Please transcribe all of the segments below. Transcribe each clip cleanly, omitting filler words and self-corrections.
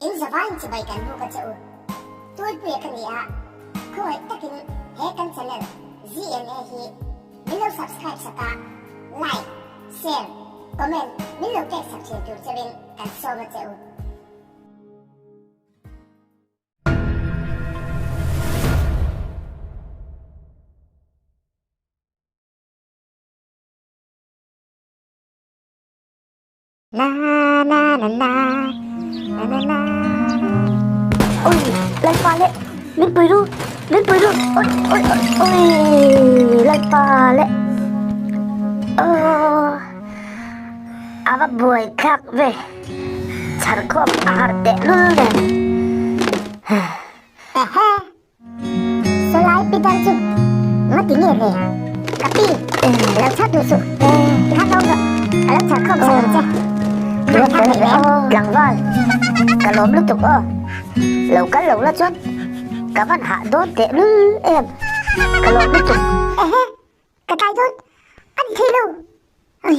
In zavaiin chibai kan buk a che u. Tualpuia ka ni a, khawngaih takin he kan channel ZNA hi min lo subscribe sak a, like, share, comment min lo pek sak thin tur cheuhin kan sawm a che u. Na na na na na na na Oi Lalpa leh min pui ru min pui ru oi oi oi oi Lalpa leh aww a va buai thlak ve chhar khawm a har teh lul nen. Ehe Sawlai pitar chu nga ti nge ve? Ka pi, lo chhar duh suh. Tikhan awm rawh, ka lo chhar khawm sak ang che. Khan khan hleih em? Tlangval, ka lawm lutuk aw. Lo kal lo la chuan ka van hah dawn teh lul em. Ka lawm lutuk. Ehe, ka tlai dawn a ni thei lo. Oi.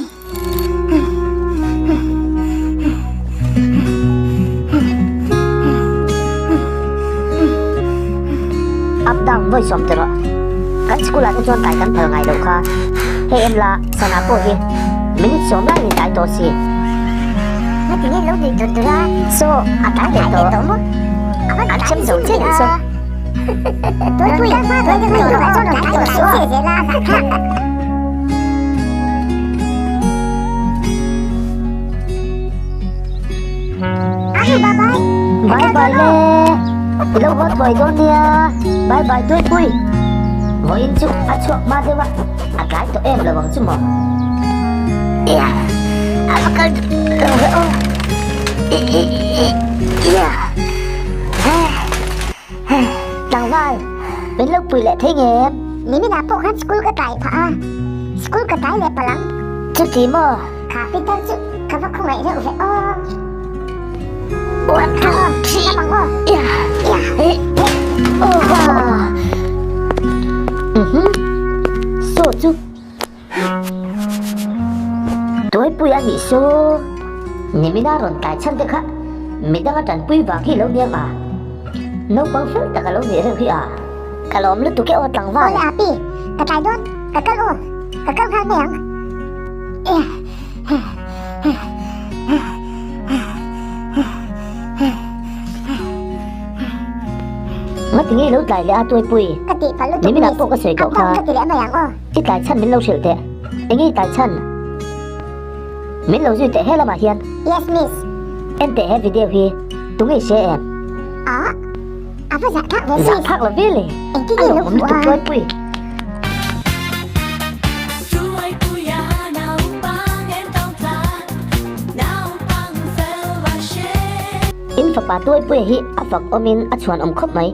Up down vawi sawm ti rawh. Kan school ah te chuan tlai kan phal ngai loh kha. Hei em la sana pawh hi minute sawm lai in tlai tawh si. Heti nge lo nuih dur dur a? Saw a tlai leh tawh. Maw? A va An chem zo che nih saw. Tuipui tuipui chuan rawn tlai tawh suh a. Bye bye le I lo haw thuai dawn nia Bye bye Tuipui Vawiin chu a chhuak hma deuh a a tlai tawh em lo ang chu maw Ia a va kal lo ve aw Ia Tlangval min lo pui leh thei nge em? Nimin ah pawh khan school ka tlai phah a, school ka tlai leh palh ang. Chuti maw? Kha Peter chu ka va khawngaih reuh ve aw. One, two, three, Lam ang aw. Yeah, yeah, oh, wow. Mhm. Saw chu Tuaipui a nih saw Nimina rawn tlai chhan te kha midanga tanpui vang hi lo niang a, naupang fel tak a lo nih reuh hi a. Ka lawm lutuk e aw tlangval. Awle Api, ka tlai dawn, ka kal aw, ka kal nghal mai ang. Ngati nge lo tlai leh a Tuaipui? Ka tih palh lutuk Nimina miss, pawh ka sawi tawh up down kha. ka ti leh mai ang aw. I tlai chhan min lo hrilh teh. Enge i tlai chhan? Min lo zui teh he lamah hian. Yes miss. En teh he video hi tunge i hre em? Ah, a va zah thlak ve sis. Zah thlak lo vel e. Engtin nge A lo lawmawm hmuh lutuk a? Tuaipui. In fapa Tuaipuia hi a fak awmin a chhuan awm khawp mai.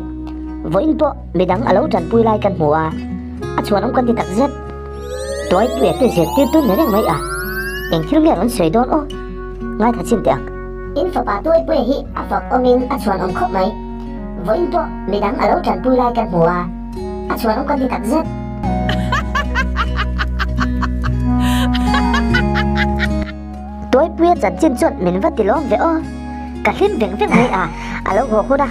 Vawiin pawh midang a lo tanpui lai kan hmu a, a chhuan awm kan ti takzet. Tuaipuia te zirtir tun ni reng mai a, eng thil nge rawn sawi dawn aw? Ngaithla chin teh ang. In fapa Tuaipuia hi a fak awmin a chhuan awm khawp mai. Vawiin pawh midang a lo tanpui lai kan hmu a, a chhuan awm kan ti takzet. Tuaipuia chanchin chuan min va ti lawm ve aw. Ka hlim veng veng mai a, a lo haw hun a,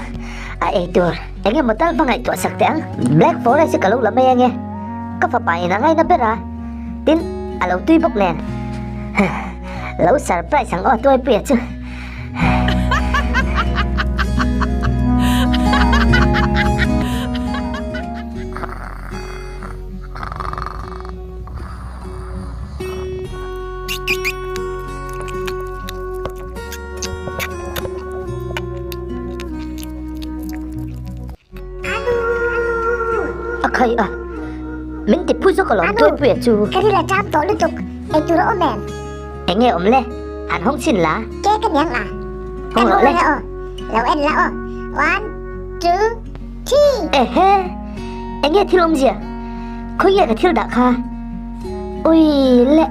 a ei tur eng emaw tal va ngaihtuah sak teh ang. Black Forest hi ka lo la mai ange, ka fapa in a ngaina ber a, tin a lo tui bawk nen. Lo surprise ang aw Tuaipuia chu. A khai a, min ti phu zawk alawm Tuaipuia chu. Ka ril a ṭam tawh lutuk, ei tur a awm em? Eng nge awm le, han hawng chhin la. Ke ka niang a, Hawng rawh le. Aw, lo en la aw, one, two, three. Ehe, eng nge thil awmzia? Khawi nge ka thil dah kha? Ui le,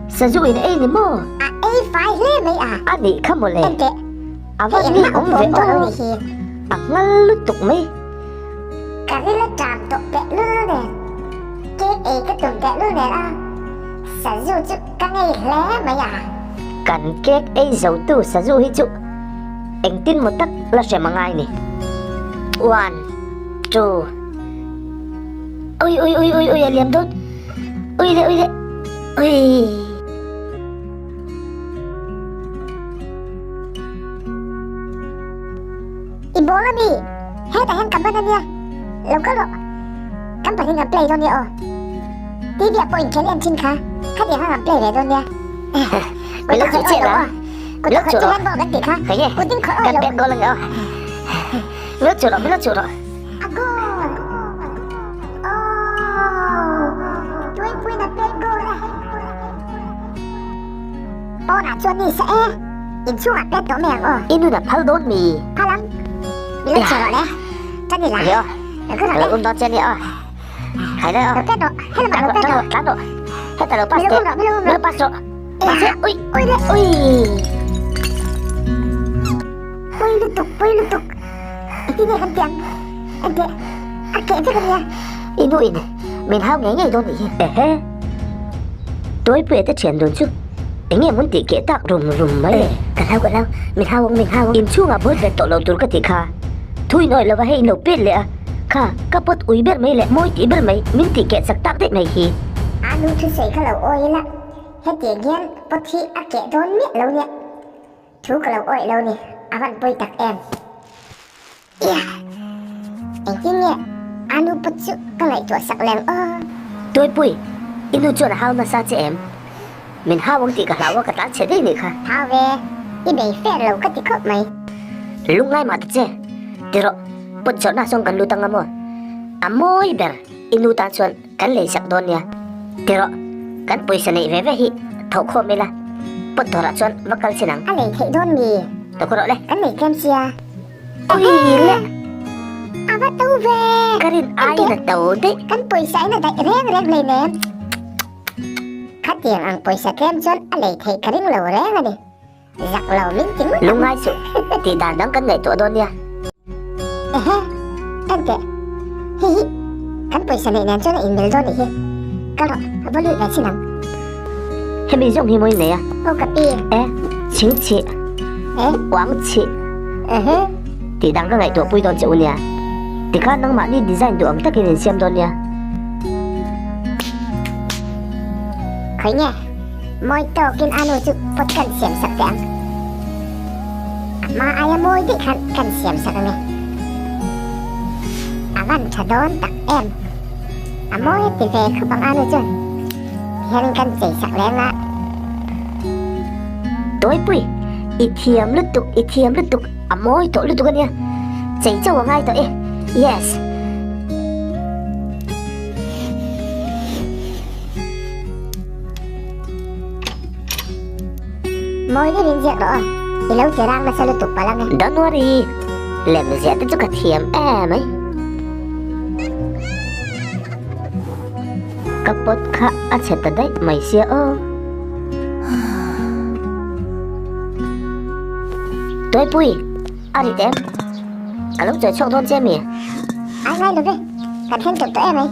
sazu in ei ni maw? A ei fai hle mai a. A nih kha mawle. Enteh, A va hei ni engmah awm awm ve tawh lo aw. nih hi. A nghal lutuk mai. Ka ril a ṭam tawh teh lul nen, cake ei ka tum teh lul nen a, sazu chu ka ngei hle mai a. Kan cake ei zo tu sazu hi chu. Engtin maw tak la hrem a ngai ni. One, two, ui ui ui ui ui a liam dawn. Ui le ui le ui. I ball a mi, hetah hian ka ban a nia, lo kal rawh. Kan pahnih kan play dawn nia aw. TV ah pawh inkhel en thin kha, khatiang kha kan play ve dawn nia. Milo chu chiah la. Milo chu rawh. Hei nge, kan pek goal ang aw. Milo chu rawh, Milo chu rawh. A goal! Aww! Tuipuiin a pek goal a. Pawnah chuan ni sa e, inchhungah pek tawh mai ang aw. I nun a phal dawn mi? Phal ang. Milo chu rawh le. Tan i la. Hei aw. Lo um dawn che a nia aw. Hai le aw. Lo pek rawh. Helamah lo pek rawh. Tlan rawh. Heta lo pass teh. Milo um rawh, Milo um rawh. Milo pass rawh. Mahse, ui, ui le, ui. Pui lutuk, pui lutuk. Engtin nge kan tiang? Enteh, a keh vek a nia. I nu in min hau ngei ngei dawn nih hi. Ehe. Tuaipuia te thian dun chu eng nge mun tih keh tak rum rum mai le. Ka hlau, ka hlau, min hau ang, min hau ang. Inchhungah buai bet tawh lo tur ka tih kha. Thu in awih lova hei in lo pet leh a. Kha, ka pawt ui ber mai leh mawi tih ber mai min tih keh chak tak daih mai hi. A nu thusawi kha lo awi ila. Hetiang hian pot hi a keh dawn miah lo nia, thu ka lo awih lo ni, a van pawi tak em. Ia, engtin nge a nu pot chu ka ngaihtuah sak leng aw. Tuaipui, i nu chuan a hau nasa che em? Min hau ang tih ka hlau a, ka tlan chhe daih nih kha. Hau ve, i bei fer lo ka ti khawp mai. Lungngai mah ta che, ti rawh, pot zawrhna sawn kan lut anga maw? A mawi ber, i nu tan chuan. Kan lei sak dawn nia. Ti rawh, kan pawisa neih ve ve hi tho khawm ila, pawt dawrah chuan va kal chin ang. A lei theih dawn mi? Tawk rawh le. Kan lei tlem sia. Ui le! A va to ve! Ka rin aiin a to daih. Kan pawisa in a daih reng reng hleinem. Khatiang ang pawisa tlem chuan a lei theih ka ring lo reng a ni. Zak lo min ti ngawt ang. Lungngai suh, tih dan dang kan ngaihtuah dawn nia. Ehe, enteh, hi hi, kan pawisa neih nen chuan a inmil dawn nih hi. Kal rawh, a va lut ve chin ang. Hemi zawng hi mawi nei a. Aw ka pi. E, chhing chih. E? Uang chih. Ehe. Tih dang ka ngaihtuah pui dawn che u nia. Tikhan nangmahni design duh ang takin in siam dawn nia. Khawi nge? Mawi tawkin a nu chu pot kan siam sak teh ang. A hma aia mawi daih khan kan siam sak ange. A van tha dawn tak em. A mawi a ti ve khawp ang a nu chuan. Tihianin kan chei sak leng a. Tawipui, i thiam lutuk, i thiam lutuk, a mawi tawh lutuk ania. Chei chauh a ngai tawh e. Yes. Mawi deuhin ziak rawh aw, i lo ti rang nasa lutuk palh ang e. Don't worry, lem ziah te chu ka thiam em ai. Ka pot kha a chhe ta daih mai sia aw. Tuaipui, a rit em? Ka lo chawi chhuak dawn che mi? Ai ngai lo ve, kan thleng tawp tawh em ai.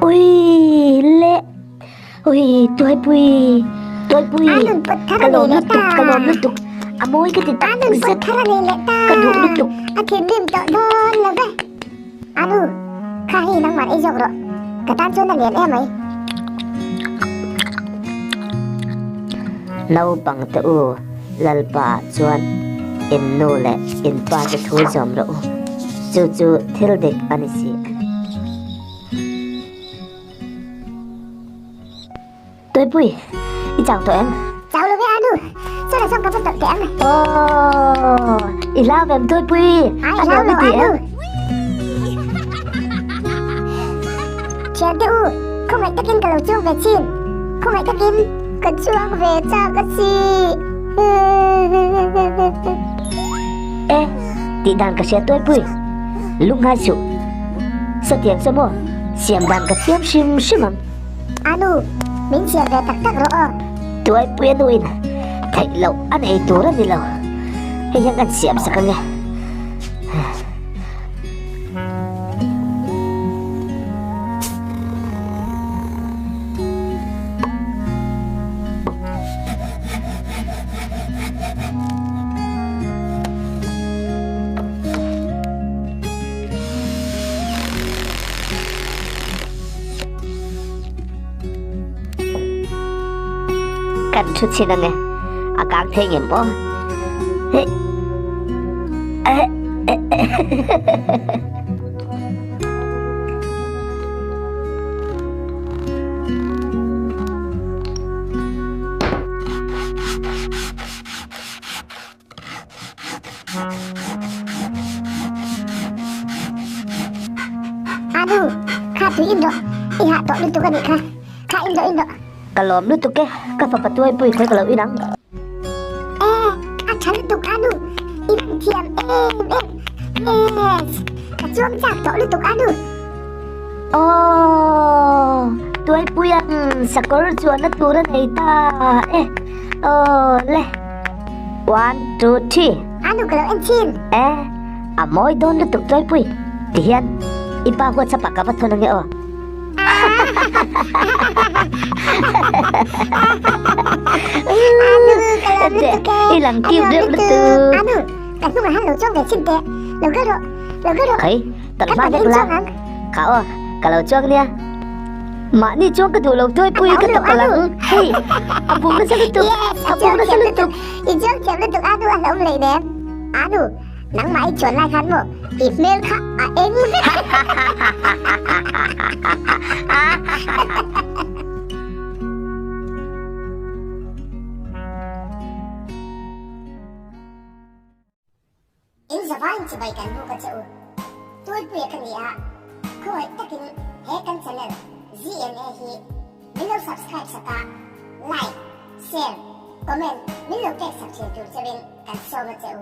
Ui le Ui Tuaipui Tuaipui ka lawm lutuk ka lawm lutuk a mawi ka ti tak zet ka duh lutuk a thinrim tawh dawn lo ve Anu kha hei nangmah ei zawk rawh ka tan chuan a lian em mai. Naupang te u Lalpa chuan in nu leh in pa te thu zawm rawh u chu chu thil dik a ni si. Tuipui, i chau tawh em? Chau lo ve Anu, chuan a sawm ka va tawlh teh ang. Aww, i hlau em Tuipui? Ai, i hlau lo Anu. Thiante u, khawngaih takin ka lo chuang ve chin. Khawngaih takin ka chuang ve chak a si. E, tih dan ka hria Tuipui, lungngai suh. Satiang chu maw? Siam dan ka thiam hrim hrim ang. Anu, min siam ve tak tak rawh aw. Tuaipui anu in theih loh a nei tur a ni lo. Hei hian kan siam sak ange. Kan thu chhin ange. A kang thei ngem aw. Hei. Anu, kha tui in rawh. I hah tawh lutuk a nih kha. Kha in rawh in rawh. Ka lawm lutuk e, ka fapa tuai pui khawi ka lo in ang. E, a tha lutuk Anu, i rawn thiam em em. Yes, ka chuang chak tawh lutuk Anu. Aww, tuaipui ang sakawr chuanna tur a nei ta e. Aw le. One, two, three. Anu ka lo en chin. E, a mawi dawn lutuk tuaipui. Tihian, i pa WhatsApp ah ka va thawn ange aw. Anu ka lo lutuk e. I lang cute deuh lutuk. Anu, ka hnungah han lo chuang ve chin teh. Lo kal rawh, lo kal rawh. Khawi, Kan hma hlek la. Kha aw, ka lo chuang nia. Mahni chuang ka duh lo tuaipui ka tawp ang. Hei, a bung nasa lutuk, a bung nasa lutuk. I chuang thiam lutuk anu a hlauhawm leh nen. Anu, nangmah i chuan lai khan maw i hmel kha a eng vek. In zavaiin chibai kan buk a che u. Tualpuia ka ni a, khawngaih takin he kan channel ZNA hi min lo subscribe sak a, like, share, comment min lo pek sak thin tur cheuhin kan sawm a che u.